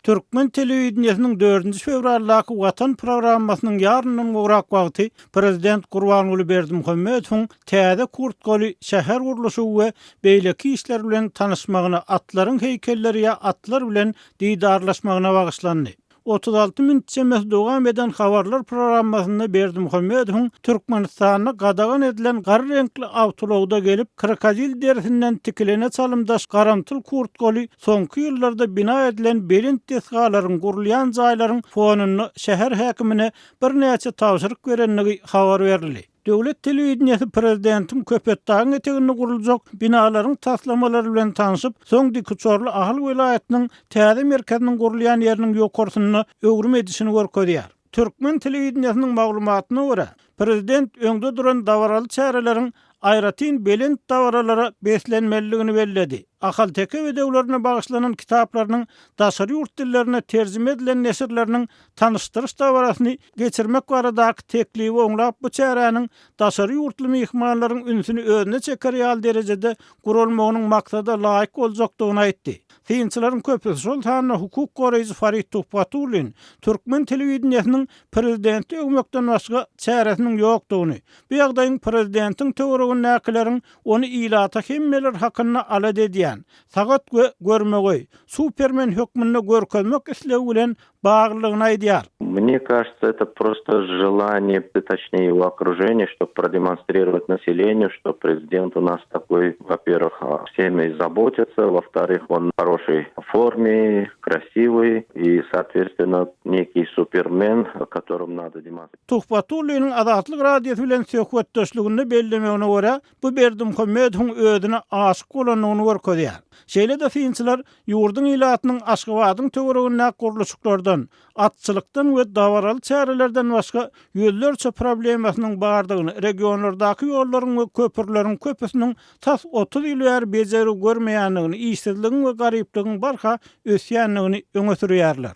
Türkmen telewideniýesiniň dördünji fewraldaky Watan programmasynyň ýaryndan gowrak wagty prezident Gurbanguly Berdimuhamedowyň täze kurtkaly şäher gurluşygy we beýleki işler bilen tanyşmagyna, atlaryň heýkelleri ýa atlar bilen didarlaşmagyna bagyşlandy. 36 minut çemesi dowam eden habarlar programmasynda Berdimuhamedowyň Türkmenistanda gadagan edilen gara reňkli awtoulagda gelip, krokodil derisinden tikilene çalymdaş garamtyl kurtkaly soňky ýyllarda bina edilen belent desgalaryň, gurulýan jaýlaryň fonunda şäher häkimine birnäçe tabşyryk berendigi habar berildi. Döwlet telewideniýesi prezidentiň Köpetdagyň eteginde guruljak binalaryň taslamalary bilen tanşyp, soň dikuçarly Ahal welaýatynyň täze merkeziniň gurulýan ýeriniň ýokarsynda öwrüm edişini görkezýär. Türkmen telewideniýesiniň maglumatyna görä, prezident öňde duran dabaraly çäreleriň aýratyn belent dabaralara beslenmelidigini belledi. Ahalteke bedewlerine bagyşlanan kitaplarynyň daşary ýurt dillerine terjime edilen neşirleriniň tanyşdyryş dabarasyny geçirmek baradaky teklibi oňlap, bu çäräniň daşary ýurtly myhmanlaryň ünsüni özüne çeker ýaly derejede guralmagynyň maksada laýyk boljakdygyny aýtdy. Synçylaryň köpüsi, şol sanda hukuk goraýjy Farid Tuhbatullin türkmen telewideniýesiniň prezidenti öwmekden başga çäresiniň ýokdugyny, bu ýagdaýyň prezidentiň töweregindäkileriň ony ilata hemmeler hakynda alada edýän, sagat we görmegeý, supermen hökmünde görkezmek islegi bilen baglydygyny aýdýar. Mne кажется, это просто желание, точнее его окружение, чтобы продемонстрировать населению, что президент у нас такой, во-первых, всеми заботится, во-вторых, он в хорошей форме, красивый и, соответственно, некий супермен, которым надо демонстрировать. Tuhbatulliniň Azatlyk Radiosy bilen söhbetdeşliginde bellemegine görä, bu Berdimuhamedowyň özüne aşyk bolandygyny görkezýär. Şeýle-de synçylar Ýurduň ilatynyň Aşgabadyň töweregindäki gurluşyklardan, atçylykdan we dabaraly çärelerden başga ýüzlerçe problemasynyň bardygyny, regionlardaky ýollaryň we köprüleriň köpüsiniň tas 30 ýyl bäri bejergi görmeýändigini, işsizligiň we garyplygyň barha ösýändigini öňe sürýärler.